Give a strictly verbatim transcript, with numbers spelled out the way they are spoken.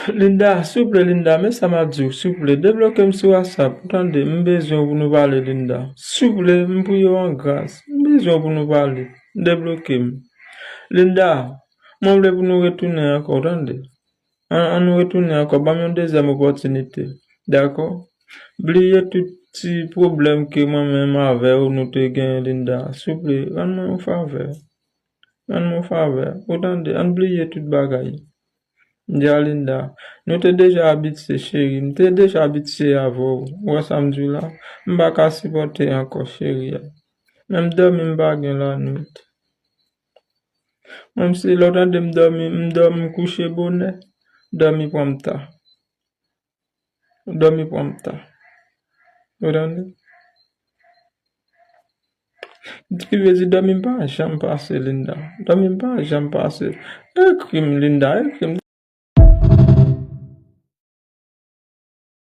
Linda, souple, Linda, men sa m ap di w, souple, debloke m sou WhatsApp, ou tande, m bezwen w pou nou pale, Linda. Souple, m priye w an gras, m bezwen w pou nou pale, debloke m. Linda, mwen vle pou nou retounen ankò, ou tande. An, an nou retounen ankò, ban m yon dezyèm opòtinite, dakò? Bliye tout ti pwoblèm ke mwen menm avè w nou te genyen, Linda. Souple, rann mwen yon favè. Rann mwen yon favè. Ou tande, ann bliye tout bagay. M di a Linda, nou te deja abitye, cheri. M te deja abitye avè w. Ou wè sa m di w la? M pa ka sipòte ankò, cheri a. Menm dòmi m pa gen lannwit. Mwen, si lè w tande m dòmi, m dòmi, m kouche bonè, dòmi pran m ta. Dòmi pran m ta. Ou tande? Ki vle di dòmi m pa janm pase, Linda. Dòmi m pa janm pase. Ekri m, Linda, ekri m.